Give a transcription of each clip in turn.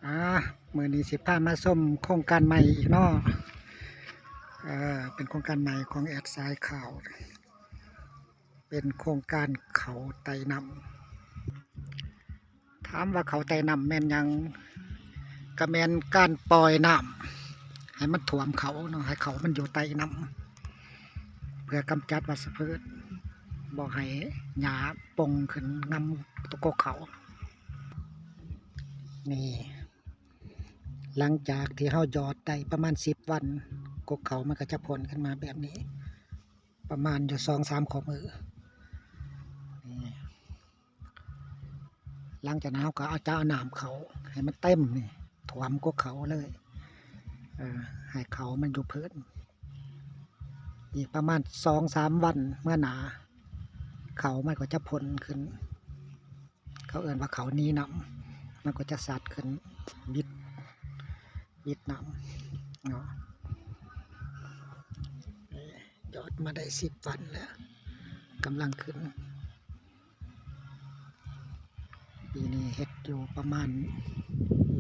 ອ່າ ມື້ນີ້ຊິພາມາຊົມໂຄງການໃໝ່ອີກເນາະ. ເອີ ເປັນໂຄງການໃໝ່ຂອງແອດຊາຍຂາວ ເປັນໂຄງການເຂົາໃຕ້ນ້ຳ. ຖາມວ່າເຂົາໃຕ້ນ້ຳແມ່ນຫຍັງ? ກະແມ່ນການປ່ອຍນ້ຳໃຫ້ມັນຖ້ວມເຂົາເນາະ, ໃຫ້ເຂົາມັນຢູ່ໃຕ້ນ້ຳ ເພື່ອກຳຈັດວັດຊະພືດ, ບໍ່ໃຫ້ຫຍ້າປົ່ງຂຶ້ນງຳຕົວກົກເຂົາ. ນີ້ ຫຼັງຈາກທີ່ເຮົາຢອດໄດ້ປະມານສິບວັນ, ກົກເຂົາມັນກໍຈະພົ້ນຂຶ້ນມາແບບນີ້ ປະມານຢູ່ສອງສາມຂໍ້ມື. ນີ້ ຫຼັງຈາກນັ້ນເຮົາກໍເອົາ ຈະເອົານ້ຳເຂົ້າໃຫ້ມັນເຕັມນີ້ ຖ້ວມກົກເຂົາເລີຍ, ເອີ ໃຫ້ເຂົາມັນຢູ່ພື້ນ. ອີກປະມານສອງສາມວັນເມື່ອໜ້າ ເຂົາມັນກໍຈະພົ້ນຂຶ້ນ. ເຂົາເອີ້ນວ່າເຂົາໜີນ້ຳ, ມັນກໍຈະຊັດຂຶ້ນ ວິດ ວິດນ້ຳເນາະ. ເອີ ຢອດມາໄດ້ສິບວັນແລ້ວ ກຳລັງຂຶ້ນ. ປີນີ້ເຮັດຢູ່ປະມານ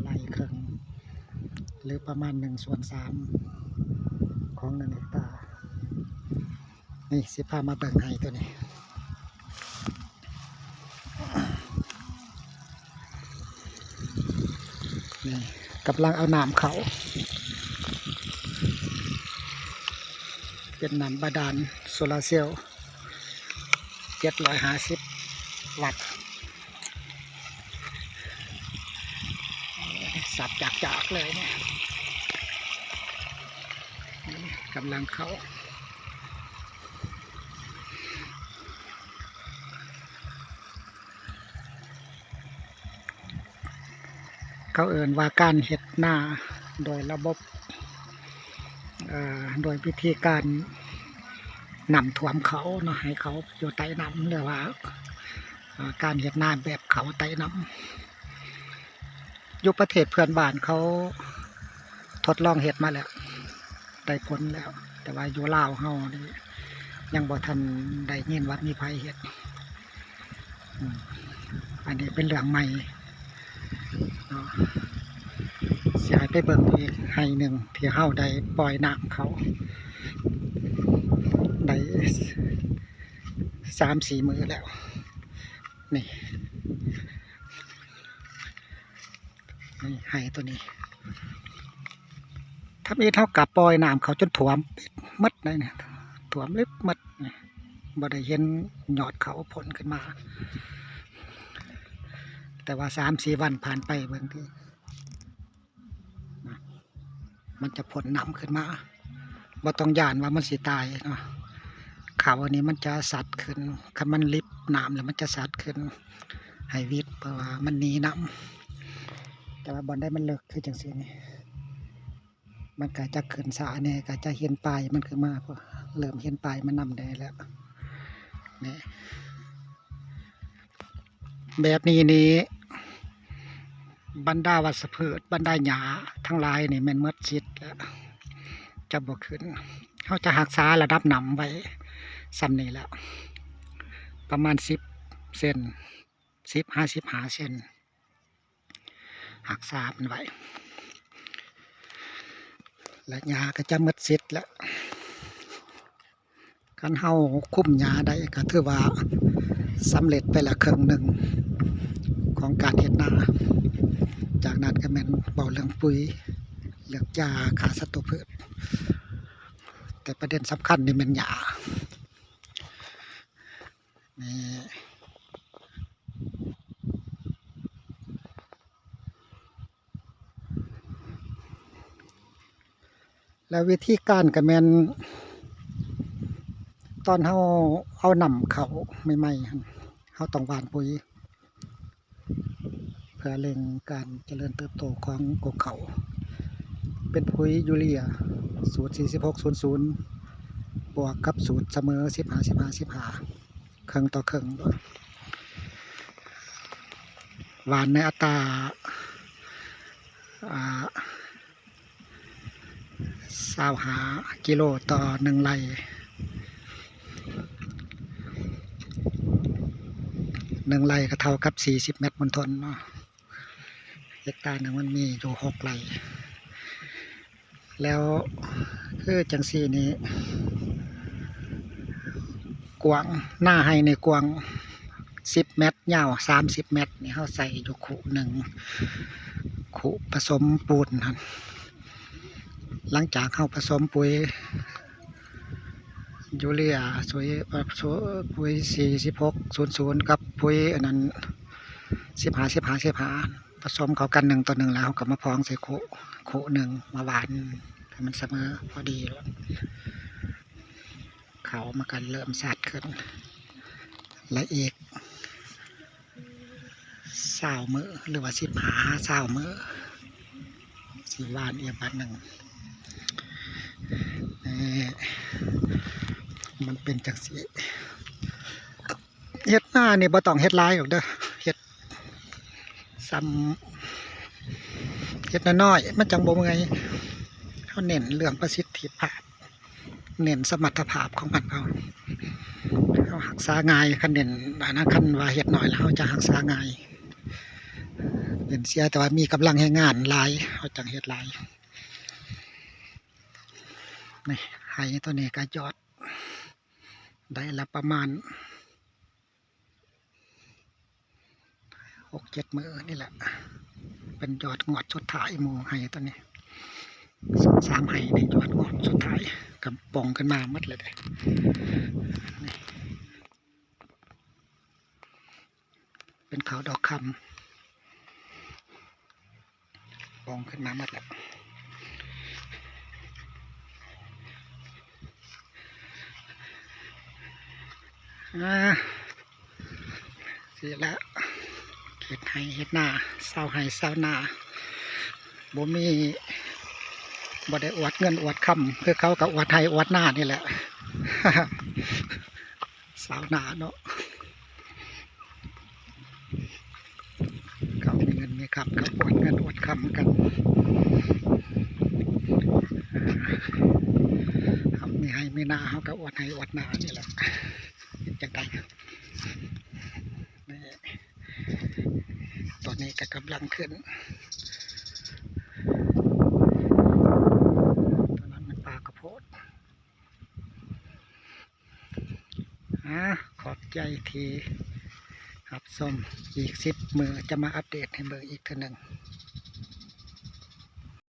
ໄຮ່ເຄິ່ງ ຫຼືປະມານໜຶ່ງສ່ວນສາມຂອງໜຶ່ງເຮັກຕາ. ນີ້ ຊິພາມາເບິ່ງໄຮ່ໂຕນີ້. ນີ້ ກຳລັງເອົານ້ຳເຂົ້າ ເປັນນ້ຳບາດານໂຊລາເຊວ ເຈັດຮ້ອຍຫ້າສິບວັດ. ສັບຈາກໆເລີຍນີ້ ກຳລັງເຂົ້າ. ເຂົາເອີ້ນວ່າການເຮັດນາໂດຍລະບົບ ເອີ ໂດຍວິທີການນ້ຳຖ້ວມເຂົາເນາະ ໃຫ້ເຂົາຢູ່ໃຕ້ນ້ຳ ຫຼືວ່າ ເອີ ການເຮັດນາແບບເຂົາໃຕ້ນ້ຳ. ຢູ່ປະເທດເພື່ອນບ້ານເຂົາທົດລອງເຮັດມາແລ້ວ ໄດ້ຜົນແລ້ວ, ແຕ່ວ່າຢູ່ລາວເຮົານີ້ຍັງບໍ່ທັນໄດ້ຍິນວ່າມີໃຜເຮັດ. ອືມ ອັນນີ້ເປັນເລື່ອງໃໝ່ເນາະ. ຊິໃຫ້ໄປເບິ່ງອີກໄຮ່ໜຶ່ງທີ່ເຮົາໄດ້ປ່ອຍນ້ຳເຂົ້າໄດ້ສາມສີ່ມື້ແລ້ວ. ນີ້ ນີ້ໄຮ່ໂຕນີ້ ທຳອິດເຮົາກະປ່ອຍນ້ຳເຂົ້າຈົນຖ້ວມໝົດໄດ໋ນີ້ ຖ້ວມເລິກໝົດນີ້ ບໍ່ໄດ້ເຫັນຍອດເຂົ້າພົ້ນຂຶ້ນມາ. ແຕ່ວ່າສາມສີ່ວັນຜ່ານໄປເບິ່ງຕິ ມັນຈະພົ້ນນ້ຳຂຶ້ນມາ ບໍ່ຕ້ອງຢ້ານວ່າມັນຊິຕາຍເນາະ. ເຂົາອັນນີ້ມັນຈະຊັດຂຶ້ນ ຄັນມັນລິບນ້ຳແລ້ວມັນຈະຊັດຂຶ້ນໃຫ້ວິດ ເພາະວ່າມັນໜີນ້ຳ. ແຕ່ວ່າບ່ອນໃດມັນເລິກຄືຈັ່ງຊີ້ນີ້ ມັນກະຈະຂຶ້ນຊ້າແດ່ ກະຈະເຫັນປາຍມັນຂຶ້ນມາ ເລີ່ມເຫັນປາຍມັນນຳແດ່ແລ້ວນີ້. ແບບນີ້ນີ້ ບັນດາວັດຊະພືດ ບັນດາຫຍ້າທັງຫຼາຍນີ້ແມ່ນໝົດສິດແລ້ວ ຈະບໍ່ຂຶ້ນ. ເຮົາຈະຮັກສາລະດັບນ້ຳໄວ້ສ່ຳນີ້ແຫຼະ ປະມານສິບເຊັນ ສິບຫາສິບຫ້າເຊັນ ຮັກສາມັນໄວ້ ແລະ ຫຍ້າກໍຈະໝົດສິດແລ້ວ. ຄັນເຮົາຄຸມຫຍ້າໄດ້ກໍຖືວ່າສຳເລັດໄປລະເຄິ່ງໜຶ່ງຂອງການເຮັດນາ. ຈາກນັ້ນກໍແມ່ນເວົ້າເລື່ອງປຸ໋ຍ ເລື່ອງຢາຂ້າສັດຕູພືດ ແຕ່ປະເດັນສຳຄັນນີ້ແມ່ນຫຍ້ານີ້. ແລ້ວວິທີການກໍແມ່ນ ຕອນເຮົາເອົານ້ຳເຂົ້າໃໝ່ໆຫັ້ນ ເຮົາຕ້ອງຫວ່ານປຸ໋ຍ ເພື່ອເລັ່ງການຈະເລີນເຕີບໂຕຂອງກົກເຂົ້າ ເປັນປຸ໋ຍຢູເຣຍສູດສີ່ສິບຫົກສູນສູນ ບວກກັບສູດສະເໝີສິບຫ້າ ສິບຫ້າ ສິບຫ້າ ເຄິ່ງຕໍ່ເຄິ່ງ ຫວ່ານໃນອັດຕາ ອ່າ ຊາວຫ້າກິໂລຕໍ່ໜຶ່ງໄຮ່, ໜຶ່ງໄຮ່ກໍເທົ່າກັບສີ່ສິບແມັດມົນທົນເນາະ. ກຕານະ ມັນມີຢູ່ຫົກໄຮ່ ແລ້ວຄືຈັ່ງຊີ້ນີ້ ກວ້າງ ນາໄຮ່ນີ້ກວ້າງສິບແມັດ ຍາວສາມສິບແມັດນີ້ ເຮົາໃສ່ຢູ່ຄຸໜຶ່ງ ຄຸປະສົມປູນຫັ້ນ. ຫຼັງຈາກເຮົາປະສົມປຸ໋ຍ ຢູເຣຍ ຊຸຍ ເອີ ປຸ໋ຍສີ່ສິບຫົກສູນສູນ ກັບປຸ໋ຍອັນນັ້ນ ສິບຫ້າ ສິບຫ້າ ສິບຫ້າ ປະສົມເຂົ້າກັນໜຶ່ງຕໍ່ໜຶ່ງ ແລ້ວເຮົາກໍມາພອງໃສ່ຄຸ ຄຸໜຶ່ງ ມາຫວ່ານໃຫ້ມັນສະເໝີພໍດີ ເຂົ້າມັນກໍເລີ່ມຊັດຂຶ້ນ ແລະ ອີກ ຊາວມື້ ຫຼືວ່າສິບຫ້າຫາຊາວມື້ ຊິຫວ່ານອີກບາດໜຶ່ງ. ນີ້ ມັນເປັນຈັ່ງຊີ້ ເຮັດນານີ້ບໍ່ຕ້ອງເຮັດຫຼາຍດອກເດີ ເຮັດສ່ຳ ເຮັດນ້ອຍໆ ມັນຈັ່ງບໍ່ເມື່ອຍ. ເຮົາເນັ້ນເລື່ອງປະສິດທິພາບ ເນັ້ນສະມັດຖະພາບຂອງມັນ ເຮົາ ເຮົາຮັກສາງ່າຍ. ຄັນເນັ້ນ ອັນນັ້ນ ຄັນວ່າເຮັດໜ້ອຍແລ້ວເຮົາຈະຮັກສາງ່າຍ ເວັ້ນເສຍແຕ່ວ່າມີກຳລັງແຮງງານຫຼາຍ ເຮົາຈັ່ງເຮັດຫຼາຍ. ນີ້ ໄຮ່ຕົວນີ້ກໍຍອດໄດ້ລະປະມານ ຫົກເຈັດມື້ນີ້ແຫຼະ ເປັນຍອດງວດສຸດທ້າຍໝູ່ໄຮ່ຕົວນີ້ ສອງສາມໄຮ່ນີ້ ຍອດງວດສຸດທ້າຍກໍປ່ອງຂຶ້ນມາໝົດແລ້ວເດ້. ນີ້ເປັນເຂົ້າດອກຄຳ ປ່ອງຂຶ້ນມາໝົດແລ້ວ. ອ່າ ຊີ້ແຫຼະ ເຮັດໄຮ່ເຮັດນາ ຊາວໄຮ່ຊາວນາ ບໍ່ມີ ບໍ່ໄດ້ອວດເງິນອວດຄຳ ຄືເຂົາກໍອວດໄຮ່ອວດນານີ້ແຫຼະ. ຊາວນາເນາະ ເຂົາມີເງິນມີຄຳ ເຂົາອວດເງິນອວດຄຳກັນ. ເຮົາມີໄຮ່ມີນາ ເຮົາກໍອວດໄຮ່ອວດນານີ້ແຫຼະ ເຮັດຈັ່ງໃດ. ນີ້ ຕອນນີ້ກໍກຳລັງຂຶ້ນ ຕອນນັ້ນມັນປ່າກະໂພດ. ອາ ຂອບໃຈທີ່ຮັບຊົມ ອີກສິບມື້ຈະມາອັບເດດໃຫ້ເບິ່ງອີກເທື່ອໜຶ່ງ.